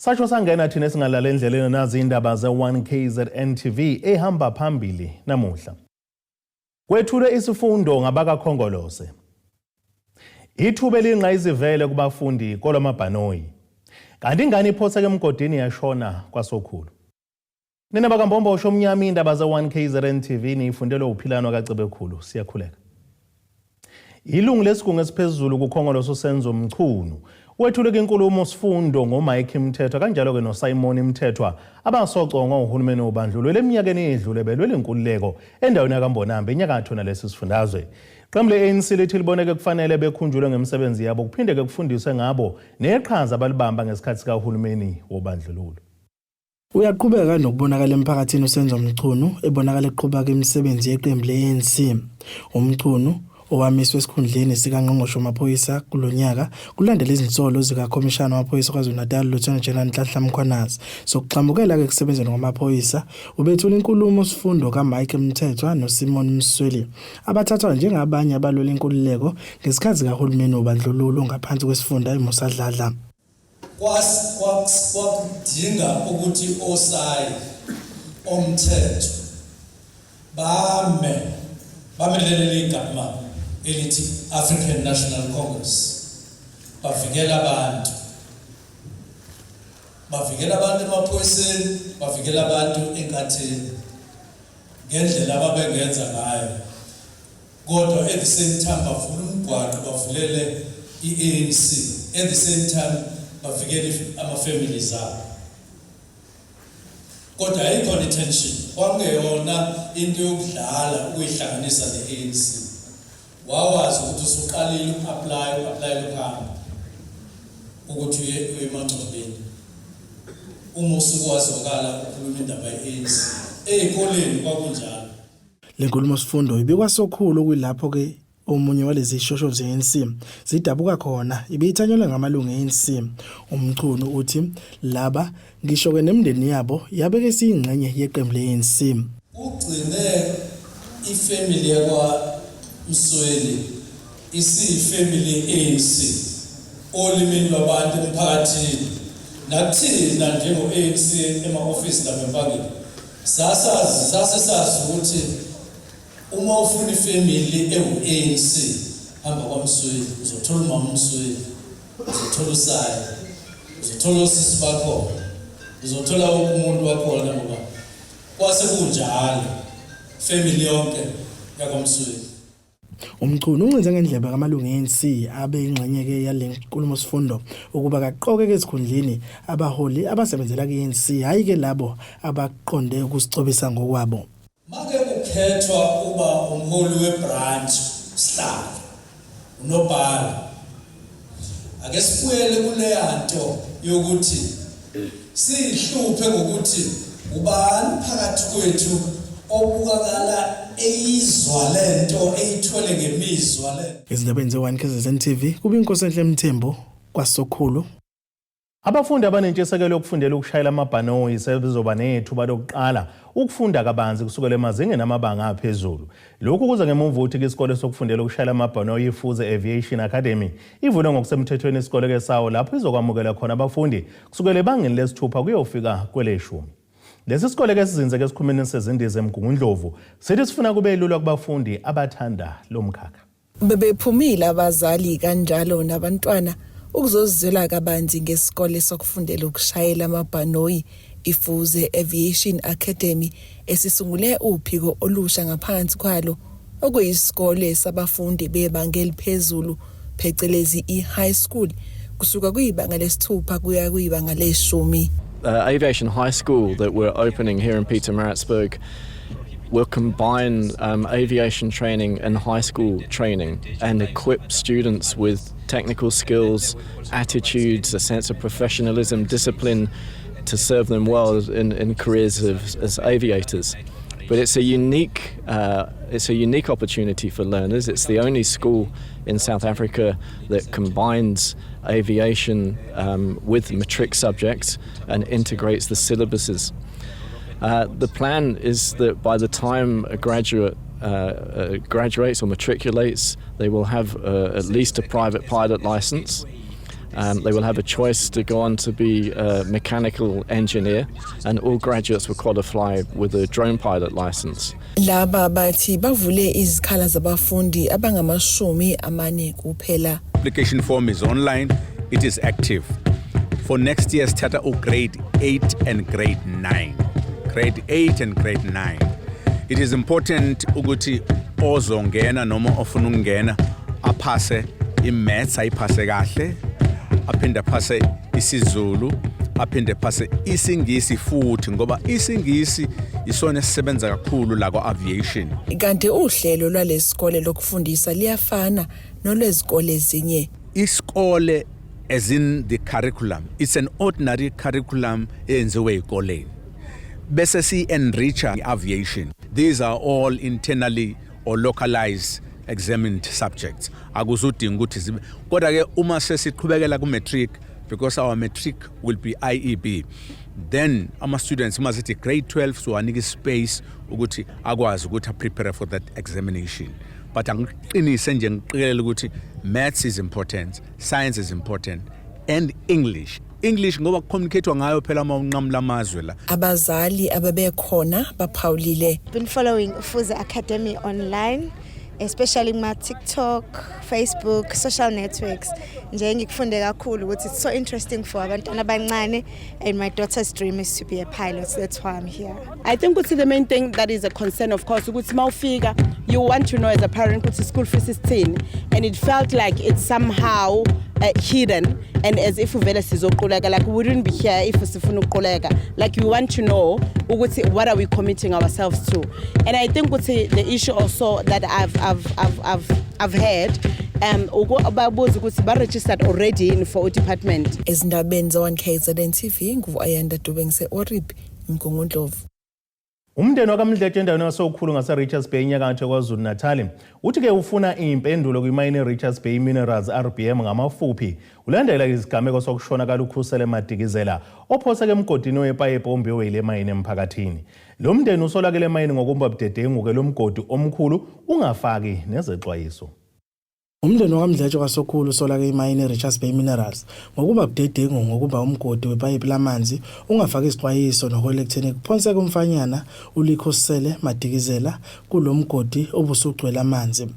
Sasho sangena thina esingalala endleleni nazi indaba ze-1 KZN TV ehamba phambili namuhla. Kwethulwe isifundo ngabakaKhongolose. Ithuba elingqayizivele kubafundi kolwamabhanoyi. Kanti ingane iphoseke emgodini yashona kwaSokhulu. Nina bakaMbombosho omnyama indaba ze-1 KZN TV niyifundelwe uPhilano kaCebekhulu. Siyakhuleka. Ilungu lesigungu esiphezulu kuKhongolose uSenzo Mchunu wethule inkulumo sifundo ngoMike Mthethwa kanjalo-ke noSimon Mthethwa abasocongwa uhulumeni wobandlululo eminyakeni eyedlule belwela inkululeko endaweni yaKaMbonambi enyakatho nalesi sifundazwe. Iqembu le-ANC lithi liboneke kufanele bekhunjulwe ngemisebenzi yabo kuphinde-ke kufundiswe ngabo neqhaza abalibamba ngesikhathi sikahulumeni wobandlululo. Uyaqhubeka nokubonakala emphakathini uSenzo Mchunu ebonakala eqhubaka imisebenzi yeqembu le-ANC. UMchunu owamiswa esikhundleni sikaNgqongqoshe wamaphoyisa kulo nyaka kulandela izinsolo zikaKhomishana wamaphoyisa KwaZulu-Natal Lieutenant General Nhlanhla Mkhwanazi zokugxambukela ekusebenzeni kwamaphoyisa. Ubethula inkulumo sifundo kaMike Mthethwa noSimon Msweli abathathwa njengabanye abalwela inkululeko ngesikhathi sikahulumeni wobandlululo ngaphansi kwesifunda iMusa Dladla. Kwakudinga ukuthi osayi omthetho bame bamelele ligama elithi African National Congress, bavikela abantu, bavikela abantu emaphoyiseni, bavikela abantu enkathini ngendlela ababengenza ngayo. Kodwa at the same time bavula umgwaqo, bavulele i-ANC, at the same time bavikele ama-families abo. Kodwa yayikhona i-tension, kwakungeyona into yokudlala ukuyihlanganisa ne-ANC. Wawazi ukuthi usuqalile uku-apply, u-applyela ukuhamba ukuthi uye uye emangcwabeni. Uma usuke wazwakala ukhuluma indaba ye-ANC ey'koleni kwakunjalo. Le nkulumo-sifundo ibikwaSokhulu okuyilapho ke omunye walezi zishoshovu ze-ANC zidabuka khona ibiyithanyelwe ngamalungu e-ANC. UMchunu uthi laba ngisho-ke nemindeni yabo yabeke isiyingxenye yeqembu le-ANC. Kugcine ifamily yakwa Msweli isiyifamily ye-ANC olimini lwabantu emphakathini nakuthina njengo-ANC ema-ofisi lapha eMpangeni. Sasazi sase sazi ukuthi uma ufuna ifamily ewu-ANC hamba kwaMsweli, uzothola umama uMsweli, uzothola uSayi, uzothola osisi bakhona, uzothola wonke umuntu wakhona ngoba kwase kunjalo family yonke yakwaMsweli. UMchunu uncinze ngendlebe kamalungu e-ANC abe ingxenye-ke yale nkulumo-sifundo ukuba kaqokeke ezikhundleni abaholi abasebenzela kwi-ANC, hhayi-ke labo abaqonde ukusicobisa ngokwabo. Make kukhethwa uba umholi we-branch, usihlalo, unobhala, ake sibuyele kuleya nto yokuthi siyihluphe ngokuthi ubani phakathi kwethu obukakala eyizwa lento eyithwele ngemizwa le. Ezindabeni ze-1 KZN TV kuBinkosenhle Mthembu kwaSokhulu. Abafundi abanentshisekelo yokufundela ukushayela amabhanoyi sebezoba nethuba lokuqala ukufunda kabanzi kusukela emazingeni amabanga aphezulu. Lokhu kuza ngemuva ukuthi isikole sokufundela ukushayela amabhanoyi iFuze Aviation Academy ivule ngokusemthethweni isikole-ke sawo lapho izokwamukela khona abafundi kusukela ebangeni lesithupha kuyofika kweleshumi. Lesi sikole-ke sizinze-ke esikhumeni sezindiza eMgungundlovu sithi sifuna kube lula kubafundi abathanda lo mkhakha. Bebephumile abazali kanjalo nabantwana ukuzozizwela kabanzi ngesikole sokufundela ukushayela amabhanoyi iFuze Aviation Academy esisungule uphiko olusha ngaphansi kwalo okuyisikole sabafundi bebanga eliphezulu phecelezi i-high school kusuka kuyibanga lesithupha kuya kuyibanga leshumi. Aviation High School that we're opening here in Pietermaritzburg will combine aviation training and high school training and equip students with technical skills, attitudes, a sense of professionalism, discipline to serve them well in careers as aviators. But it's a unique opportunity for learners. It's the only school in South Africa that combines aviation with matric subjects and integrates the syllabuses. The plan is that by the time a graduate graduates or matriculates, they will have at least a private pilot license. They will have a choice to go on to be a mechanical engineer, and all graduates will qualify with a drone pilot license. Laba bathi bavule izikhala zabafundi abangama-40 kuphela. Application form is online, it is active. For next year, sithatha u-grade 8 and grade 9. Grade 8 and grade 9. It is important ukuthi ozongena noma ofuna ukungena aphase i-maths, ayiphase kahle, aphinde aphase isiZulu, aphinde aphase isiNgisi futhi, ngoba isiNgisi isona esisebenza kakhulu la kwa-aviation. Kanti uhlelo lwalesikole lokufundisa liyafana nolwezikole ezinye. Isikole, as in the curriculum, it's an ordinary curriculum eyenziwe ezikoleni, bese si-enricha aviation. These are all internally or localized examined subjects, akuzudinga ukuthi zibe. Kodwa-ke uma sesiqhubekela ku-matric, because our matric will be IEB, then ama-students uma zithi grade 12 siwanika ispace ukuthi akwazi ukuthi aprepare for that examination. But angiqinise nje, ngiqikelele ukuthi maths is important, science is important and English, English ngoba kucommunicatewa ngayo phela uma unqamula amazwe la. Abazali ababekhona baphawulile. Been following Fuze Academy online, especially kuma TikTok, Facebook, social networks. Nje ngikufunde kakhulu ukuthi it's so interesting for abantwana abancane, and my daughter's dream is to be a pilot. That's why I'm here. I think ukuthi the main thing that is a concern, of course, ukuthi mawufika you want to know as a parent ukuthi school fees isithini, and it felt like it's somehow hidden and as if vele sizoquleka. Like, we wouldn't be here if sifuna ukuquleka. Like, we want to know ukuthi what are we committing ourselves to. And I think ukuthi the issue also that I've heard babuza ukuthi ba registered already in for department. Ezindabeni ze-1 KZN TV, ngu-Ayanda Dube, ngise-Oribi, Mgungundlovu. Umndeni wakaMdletshe endaweni yasokhulu ngase-Richards Bay, enyakatho KwaZulu-Natal, uthi-ke ufuna iy'mpendulo kwimayini i-Richards Bay Minerals, RBM ngamafuphi, ulandela izigameko sokushona kaLukhusele Madikizela ophoseke emgodini wepayipi ombiwe yile mayini emphakathini. Lo mndeni usolakele emayini ngokumba budedengu-ke lo mgodi omkhulu ungafaki nezexwayiso. Umndeni wakaMdletshe kwaSokhulu usola-ke imayini i-Richards Bay Minerals ngokuba budedengu ngokuba umgodi wepayipi lamanzi ungafaki izixwayiso, noholela ekutheni kuphonseke umfanyana uLikhosele Madikizela kulo mgodi obusugcwele amanzi.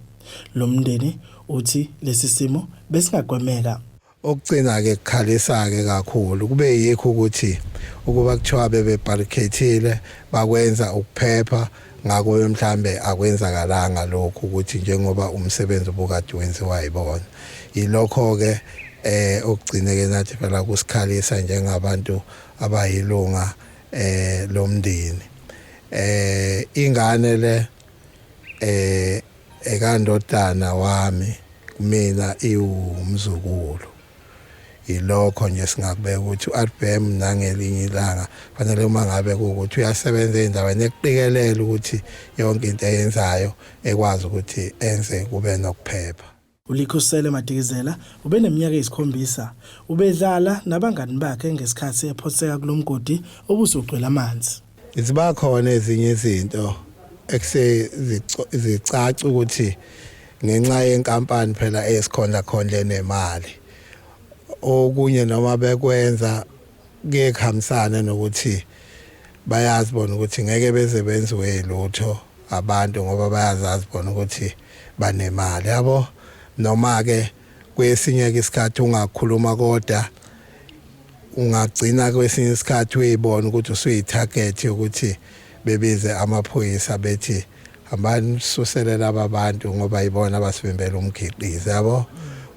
Lo mndeni uthi lesi simo besingagwemeka. Okugcina-ke kukhalisa-ke kakhulu kube yikho ukuthi ukuba kuthiwa bebe-barricade bakwenza ukuphepha ngakho, mhlambe akwenzakalanga lokhu ukuthi njengoba umsebenzi obukade wenziwa yibona. Yilokho-ke okugcine-ke nathi phela kusikhalisa njengabantu abayilunga lomndeni. Ingane le ekandodana wami, mina iwumzukulu. Yilokho nje singakubeka ukuthi u-RBM nangelinye ilanga fanele uma ngabe kuwukuthi uyasebenza endaweni ekuqikelela ukuthi yonke into eyenzayo ekwazi ukuthi enze kube nokuphepha. ULikhosele Madikizela ubeneminyaka eyisikhombisa, ubedlala nabangani bakhe ngesikhathi ephonseka kulo mgodi obusugcwele amanzi. Ziba khona ezinye izinto ekuse zicaca ukuthi ngenxa yenkampani phela esikhona khona nemali, okunye noma bekwenza kuye kuhambisane nokuthi bayazi bona ukuthi ngeke beze benziwe lutho abantu, ngoba bayazazi bona ukuthi banemali yabo. Noma ke kwesinye isikhathi ungakhuluma, kodwa ungagcina kwesinye isikhathi uyibona ukuthi usuyi-target ukuthi bebize amaphoyisa bethi hambani susele laba bantu ngoba yibona abasivimbela umkhiqizo yabo.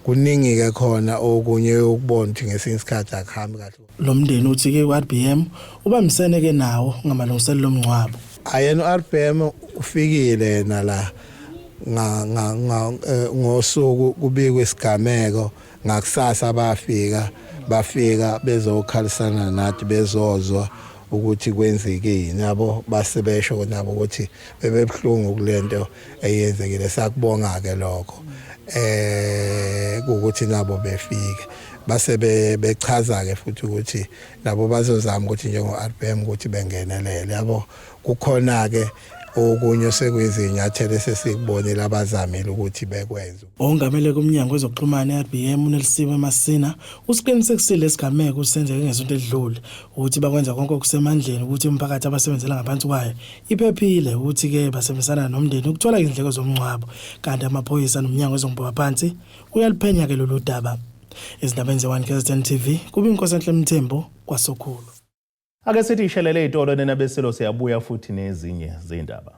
Kuningi ke khona okunye ukubona ukuthi ngesinye isikhathi akuhambi kahle. Lo mndeni uthi-ke u-RBM ubambisene-ke nawo ngamalungiselelo omngcwabo. Ayena u-RBM ufikile yena la nga nga ngosuku kubikwe isigameko, ngakusasa bafika bezokhalisana nathi, bezozwa ukuthi kwenzekeni yabo. Base besho nabo ukuthi bebebhlungu kulento eyenzekile. Sakubonga ke lokho ukuthi nabo befike base bechaza ke futhi ukuthi nabo bazozama ukuthi njengo RBM ukuthi bengenelele yabo. Kukhona ke Okunye sekuyizinyathelo esesikubonile abazamile ukuthi bekwenze. Ongamele kumnyango wezokuxhumana e-RBM uNelisiwe Masina usiqinisekisile lesigameko senzeke ngesonto elidlule ukuthi bakwenza konke okusemandleni ukuthi umphakathi abasebenzela ngaphansi kwayo iphephile ukuthi-ke basebenzisana nomndeni ukuthola izindleko zomngcwabo kanti amaphoyisa nomnyango wezombopha uyaliphenya-ke lolu daba. Ezindabeni ze-1 KZN TV kubi Nkosenhle Mthembu kwaSokhulu. Ake sithi ishelele itolo nina besilo siyabuya futhi nezinye zindaba.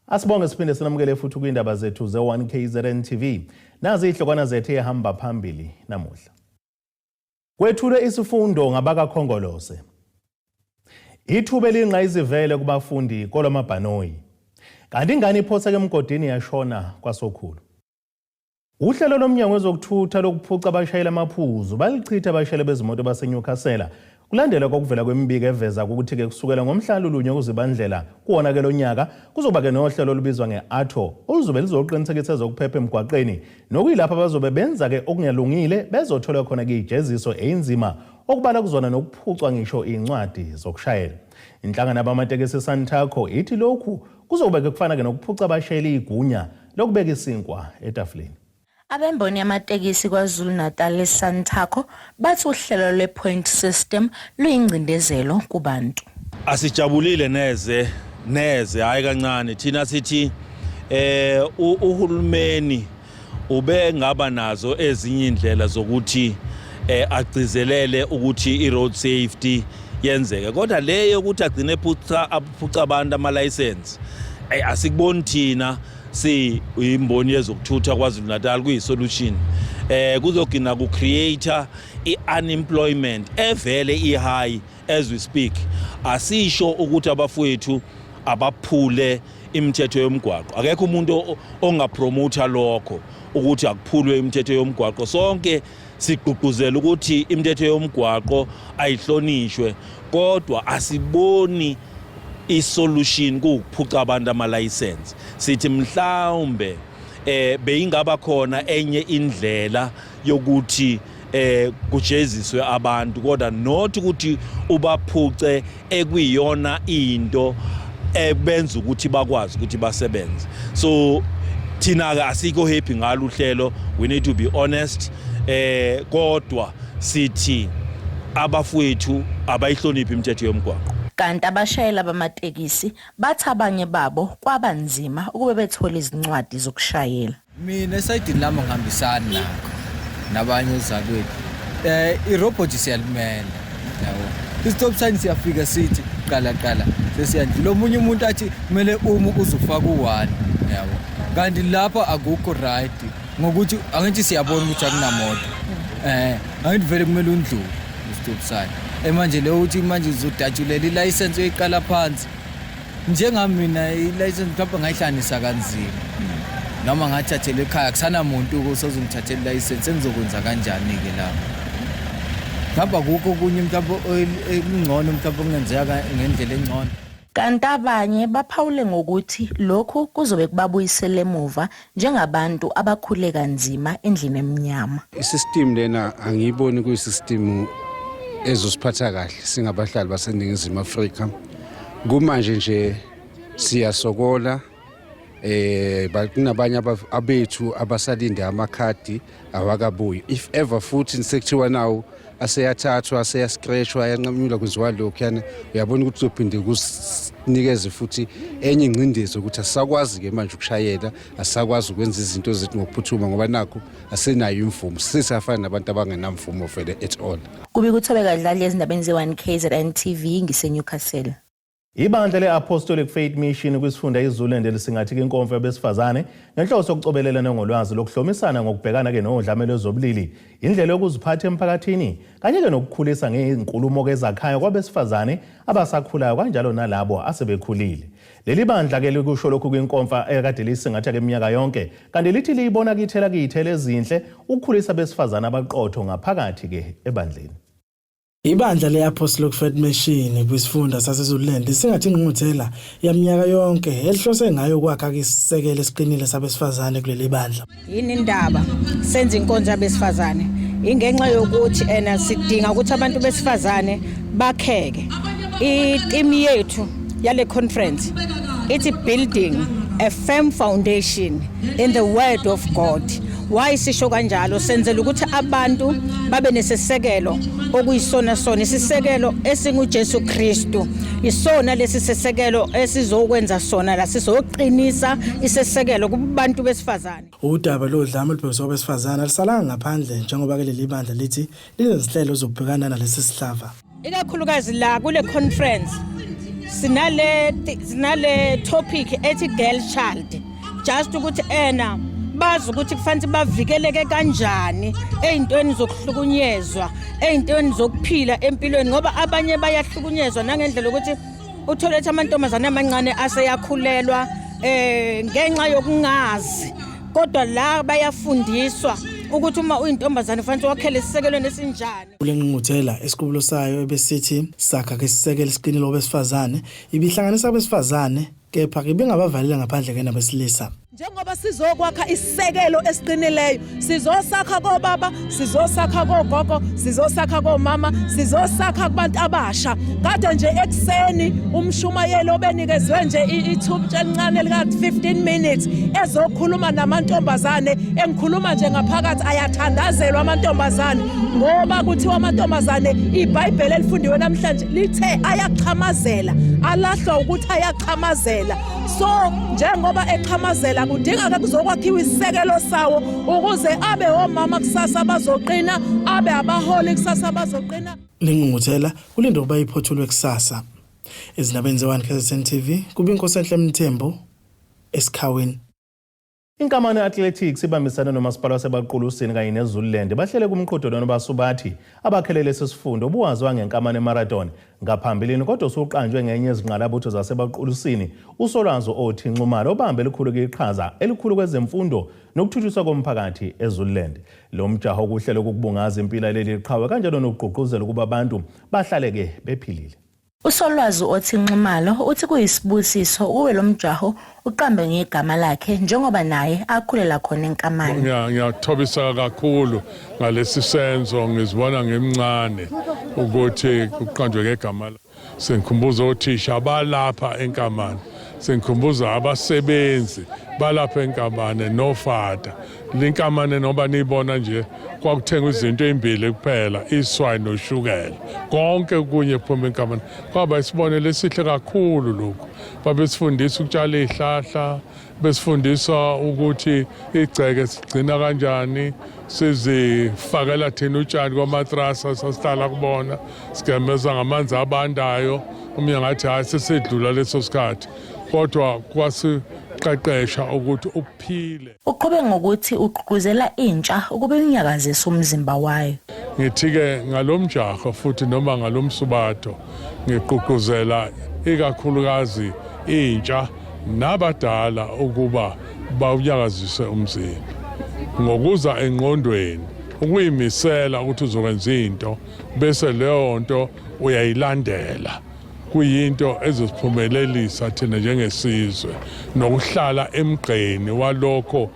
Asibonge siphinde sinamukele futhi kwindaba zethu ze-1 KZN TV. Nazi ihlokwana zethu ehamba phambili namuhla. Kwethulwe isifundo ngabakaKhongolose. Ithuba elingqayizivele kubafundi kolwamabhanoyi. Kanti ingane iphoseke emgodini yashona kwaSokhulu. Uhlelo lomnyango wezokuthutha lokuphuca abashayeli amaphuzu balichitha abashayeli bezimoto baseNewcastle kulandela kokuvela kwemibiko eveza ukuthi-ke kusukela ngomhla lulunye kuZibandlela kuwona-ke lo nyaka kuzoba-ke nohlelo olubizwa nge-ATO oluzobe luzoqinisekisa ezokuphepha emgwaqeni nokuyilapho abazobe benza-ke okungalungile bezothola khona-ke ijeziso eyinzima okubala kuzona nokuphucwa ngisho iy'ncwadi zokushayela. Inhlangano yabamatekisi iSantaco ithi lokhu kuzobe-ke kufana-ke nokuphuca abashayeli igunya lokubeka isinkwa etafuleni. Abemboni yamatekisi KwaZulu-Natal eSantaco bathi uhlelo lwe-point system luyingcindezelo kubantu. Asijabulile neze neze, hayi kancane. Thina sithi uhulumeni ube ngaba nazo ezinye indlela zokuthi agcizelele ukuthi i-road safety yenzeke, kodwa leyo ukuthi agcine ephuca aphuca abantu ama-license, asikuboni thina si imboni yezokuthutha KwaZulu Natal kuyi-solution. Kuzogcina ku-create i-unemployment evele i-high as we speak. Asisho ukuthi abafowethu abaphule imithetho yomgwaqo, akekho umuntu ongapromotha lokho ukuthi akuphulwe imithetho yomgwaqo. Sonke sigqugquzela ukuthi imithetho yomgwaqo ayihlonishwe, kodwa asiboni isolution kuwukuphuca abantu ama-license. Sithi mhlawumbe beyingaba khona enye indlela yokuthi kujeziswe abantu, kodwa not ukuthi ubaphuce ekuyiyona into ebenza ukuthi bakwazi ukuthi basebenze. So thina ke asikho happy ngalo uhlelo, we need to be honest, kodwa sithi abafowethu abayihloniphi imithetho yomgwaqo. Kanti abashayeli bamatekisi bathi abanye babo kwaba nzima ukube bethole izincwadi zokushayela. Mina esayidini lami ngihambisani nakho nabanye ozakwethu. Irobot siyalimela, yabo. I-stop sign siyafika sithi qala qala sesiyandlula, omunye umuntu athi kumele uma uzofaka u-1, yabo. Kanti lapha akukho right ngokuthi angithi siyabona ukuthi akunamoto. Angithi vele kumele undlule i-stop sign. Manje leyo uthi manje uzodatshulela i-license uyiqala phansi. Njengami mina i-license mhlawumbe ngayihlanganisa kanzima noma ngathathelwa ekhaya, akusanamuntu osozongithathela i-license, sengizokwenza kanjani-ke lapho? Mhlawumbe akukho okunye mhlawumbe ekungcono mhlawumbe okungenzeka ngendlela engcono. Kanti abanye baphawule ngokuthi lokhu kuzobe kubabuyisela emuva njengabantu abakhule kanzima endlini emnyama. Isystem lena angiyiboni kuyisystem ezosiphatha kahle singabahlali baseNingizimu Afrika. Kumanje nje siyasokola, kunabanye abethu abasalinde amakhadi awakabuyi. If ever futhi sekuthiwa nawo aseyathathwa aseyascratchwa ayanqanyulwa kwenziwa lokhu, yani uyabona ukuthi kuzophinde kusinikeze futhi enye ingcindezi ukuthi asisakwazi-ke manje ukushayela, asisakwazi ukwenza izinto zethu ngokuphuthuma ngoba nakho asenayo imvumo, sesiyafana nabantu abangenamvumo vele at all. Kubika uThobeka Dladla ezindabeni ze-1 KZN TV ngiseNewcastle. Ibandla le-Apostolic Faith Mission kwisifunda iZululand elisingathika inkomfa yabesifazane ngenhloso yokucobelelana ngolwazi lokuhlomisana ngokubhekana-ke nodlame lwezobulili, indlela yokuziphatha emphakathini kanye-ke nokukhulisa ngey'nkulumo-ke ezakhayo kwabesifazane abasakhulayo kanjalo nalabo asebekhulile. Leli bandla-ke likusho lokhu kwinkomfa ekade lisingatha-ke iminyaka yonke, kanti lithi liyibona kithela kuyithela ezinhle ukukhulisa abesifazane abaqotho ngaphakathi-ke ebandleni. Ibandla le-Apostolic Faith Mission kwisifunda saseZululand lisingathe ingqungquthela yaminyaka yonke elihlose ngayo ukwakha isisekelo esiqinile sabesifazane kuleli bandla. Yini indaba senza inkonzo yabesifazane? Ingenxa yokuthi ena sidinga ukuthi abantu besifazane bakheke. I-theme yethu yale conference ithi building a firm foundation in the word of God. Why sisho kanjalo? Senzela ukuthi abantu babe nesisekelo okuyisona sona isisekelo esinguJesu Kristu. Isona lesi sisekelo esizokwenza sona la sizoqinisa isisekelo kubantu besifazane. Udaba lodlame olubhekiswe kwabesifazane alusalanga ngaphandle njengoba ke leli bandla lithi linezinhlelo zokubhekana nalesi sihlava. Ikakhulukazi la kule conference sinale sinale topic ethi girl child, just ukuthi ena bazi ukuthi kufanele bavikeleke kanjani ey'ntweni zokuhlukunyezwa, ey'ntweni zokuphila empilweni, ngoba abanye bayahlukunyezwa nangendlela ukuthi uthole ukuthi amantombazane amancane aseyakhulelwa ngenxa yokungazi. Kodwa la bayafundiswa ukuthi uma uyintombazane kufanele wakhele isisekelweni esinjani. Kule ngqungquthela esiqubulo sayo ebesithi sakha ke isisekelo esiqinile kwabesifazane ibihlanganisa abesifazane kepha ibingabavalile ngaphandle ke nabesilisa. Njengoba sizokwakha isisekelo esiqinileyo, sizosakha kobaba, sizosakha kogogo, sizosakha komama, sizosakha kubantu abasha. Kade nje ekuseni umshumayeli obenikezwe nje ithuba elincane lika-15 minutes ezokhuluma namantombazane, engikhuluma nje ngaphakathi ayathandazelwa amantombazane, ngoba kuthiwa amantombazane iBhayibheli elifundiwe namhlanje lithe ayaxhamazela, alahlwa ukuthi ayaxhamazela. So njengoba exhamazela kudingeka kuzokwakhiwa isisekelo sawo ukuze abe omama kusasa bazoqina, abe abaholi kusasa bazoqina. Lengqungquthela kulindwe ukuba iphothulwe kusasa. Ezindabeni ze-1 KZN TV kuBinkosi Enhle Mthembu eSikhaweni. Inkamane Athletics ibambisane nomasipala waseBaqulusini kanye neZululand bahlele kumqhudelwano basubathi abakhele lesi sifundo obuwaziwa ngenkamane marathon ngaphambilini, kodwa usuqanjwe ngenye yezinqalabutho zaseBaqulusini uSolwazi Othi Nxumalo obambe elikhulu iqhaza elikhulu kwezemfundo nokuthuthukiswa komphakathi eZululand. Lo mjaho okuhlelo ukubungaza impilo leli qhawe kanjalo nokugqugquzela ukuba abantu bahlaleke bephilile. USolwazi Othi Nxumalo uthi kuyisibusiso uwe lo mjaho uqambe ngegama lakhe njengoba naye akhulela khona enkamane. Ngiyathobisa kakhulu ngalesi senzo, ngizibona ngimncane ukuthi kuqanjwe ngegama. Sengikhumbuza othisha balapha enkamane, sengikhumbuza abasebenzi balapha enkamane nofada. Linkamane noba niyibona nje kwakuthengwa izinto ezimbili kuphela, iswayi noshukela, konke kunye kuphuma enkamane. Kwaba isibonelo esihle kakhulu lokhu. Babesifundisa ukutshala izihlahla, besifundisa ukuthi igceke sigcina kanjani, sizifakela thina utshani kwamatrasa sasihlala kubona, sigemeza ngamanzi abandayo. Umnyango ngathi hayi sesedlula leso sikhathi, kodwa kwasiqeqesha ukuthi uphile. Uqhube ngokuthi ugqugquzela intsha ukuba inyakazise umzimba wayo. Ngithi-ke ngalomjaho futhi noma ngalomsubatho ngigqugquzela ikakhulukazi intsha nabadala ukuba bawunyakazise umzimba ngokuza engqondweni, ukuyimisela ukuthi uzokwenza into bese leyo nto uyayilandela. Kuyinto ezosiphumelelisa thina njengesizwe nokuhlala emgqeni walokho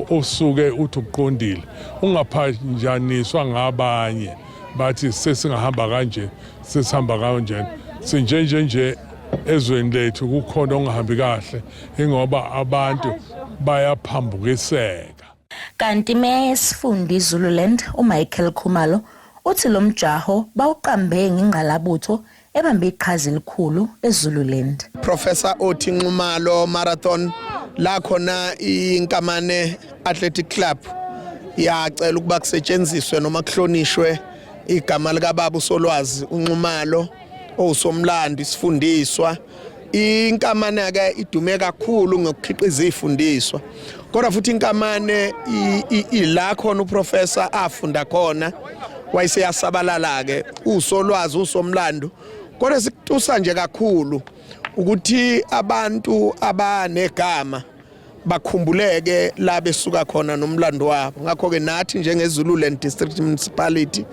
osuke uthi uqondile, ungaphanjaniswa ngabanye bathi sesingahamba kanje, sesihamba kanje, sinjenje nje ezweni lethu kukhona okungahambi kahle ingoba abantu bayaphambukiseka. Kanti imeya yesifunda iZululand uMichael Khumalo uthi lo mjaho bawuqambe ngengqalabutho ebambe iqhaza elikhulu eZululand. Professor Othi Nxumalo Marathon la khona iNkamane Athletic Club yacela ukuba kusetshenziswe noma kuhlonishwe igama likababa uSolwazi uNxumalo owusomlando isifundiswa. Inkamane ke idume kakhulu ngokukhiqiza izifundiswa, kodwa futhi inkamane ila khona uprofessor afunda khona wayeseyasabalala ke usolwazi usomlando. Kodwa sikutusa nje kakhulu ukuthi abantu abanegama bakhumbuleke la besuka khona nomlando wabo. Ngakho-ke nathi njengeZululand District Municipality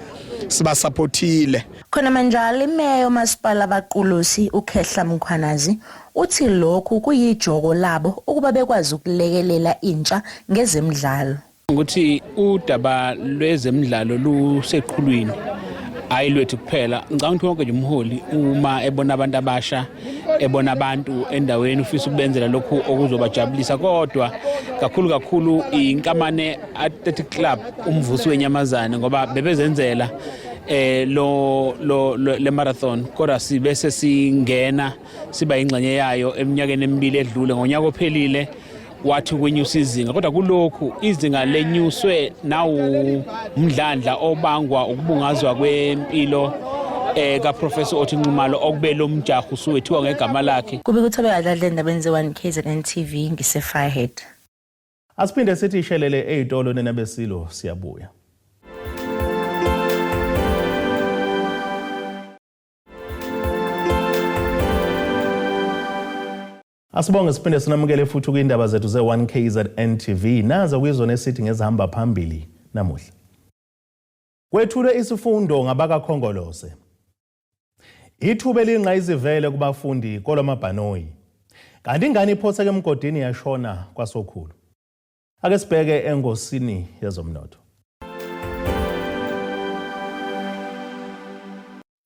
sibasaphothile. Khona manjalo imeya yomasipala Baqulusi uKhehla Mkhwanazi uthi lokhu kuyijoko labo ukuba bekwazi ukulekelela intsha ngezemidlalo. Ukuthi udaba lwezemidlalo luseqhulwini, hayi lwethu kuphela. Ngicabanga ukuthi wonke nje umholi uma ebona abantu abasha, ebona abantu endaweni, ufisa ukubenzela lokhu okuzobajabulisa. Kodwa kakhulu kakhulu iNkamane Athletic Club, umvusi wenyamazane, ngoba bebezenzela lo lo le marathon, kodwa sibe singena siba ingxenye yayo eminyakeni emibili edlule. Ngonyaka ophelile wathi ukwenyusa izinga, kodwa kulokhu izinga lenyuswe nawu umdlandla obangwa ukubungazwa kwempilo kaProfessor Otty Nxumalo, okube lo mjaho usuwethiwa ngegama lakhe. Kube kuThobeka Dladla endabeni ze-1 KZN TV ngise-Vryheid. Asiphinde sithi ishelele ey'tolo nina besilo, siyabuya. Asibonge, siphinde sinamukele futhi kwindaba zethu ze-1 KZN TV. Nazo kuyizona esithi ngezihamba phambili namuhla. Kwethulwe isifundo ngabakaKhongolose. Ithuba elingqayizivele kubafundi kolwamabhanoyi. Kanti ingane iphoseke emgodini yashona kwaSokhulu. Ake sibheke engosini yezomnotho.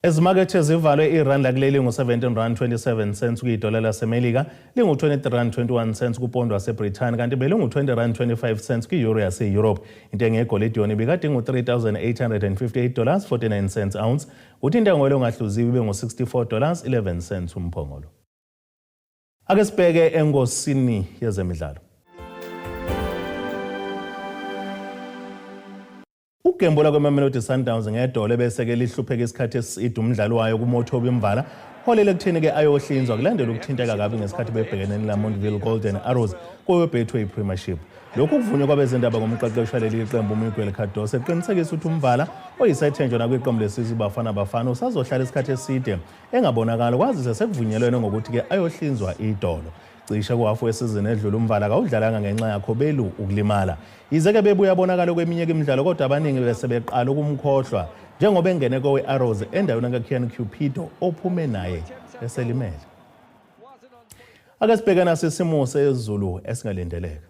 Ezimakethe zivalwe irandi lakuleli ngu-17 rand 27 cents kuyidola laseMelika, lingu-23 rand 21 cents kupondo waseBrithani, kanti belingu-20 rand 25 cents kwi-euro yase-Europe. Intengo yegolide yona ibikade ingu-$3,858 49 cents ounce, kuthi intengo elongahluziwe ibe ngu-$64 11 cents umphongolo. Ake sibheke engosini yezemidlalo. Ukugembula kweMamelodi Sundowns ngedolo ebeseke lihlupheka isikhathi eside umdlali wayo kuMothobi Mvala holele ekutheni-ke ayohlinzwa kulandela ukuthinteka kabi ngesikhathi bebhekene neLamontville Golden Arrows koweBetway Premiership. Lokhu kuvunywe kwabezindaba ngomqeqeshi waleli qembu uMiguel Cardoso, eqinisekisa ukuthi uMvala oyisethenjwa nakwiqembu lesizwe Bafana Bafana usazohlala isikhathi eside engabonakali, kwazise sekuvunyelwene ngokuthi-ke ayohlinzwa idolo. Cishe kuhafu wesizini edlule uMvala kawudlalanga ngenxa yakho belu ukulimala. Yize-ke bebuya bonakala kweminye imidlalo, kodwa abaningi bese beqala ukumkhohlwa njengoba engene kowe-Arrows endaweni kaKian Cupido ophume naye eselimele. Ake sibheke naso isimo sezulu esingalindeleka.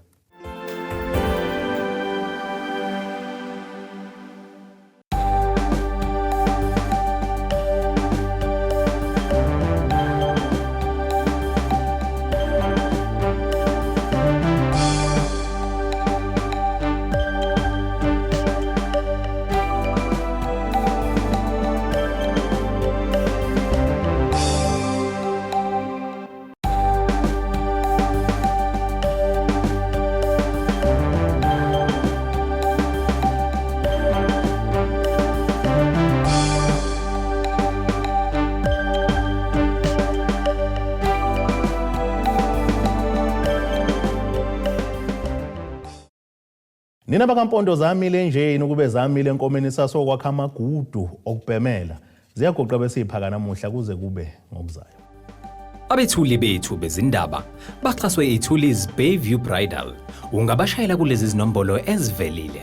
Nina bakaMpondo zamile nje yini ukube zamile enkomeni sasokwakha amagudu okubhemela. Ziyagoqa bese iphaka namuhla kuze kube ngokuzayo. Abethuli bethu bezindaba baxhaswe iThulis Bayview Bridal. Ungabashayela kulezi zinombolo ezivelile.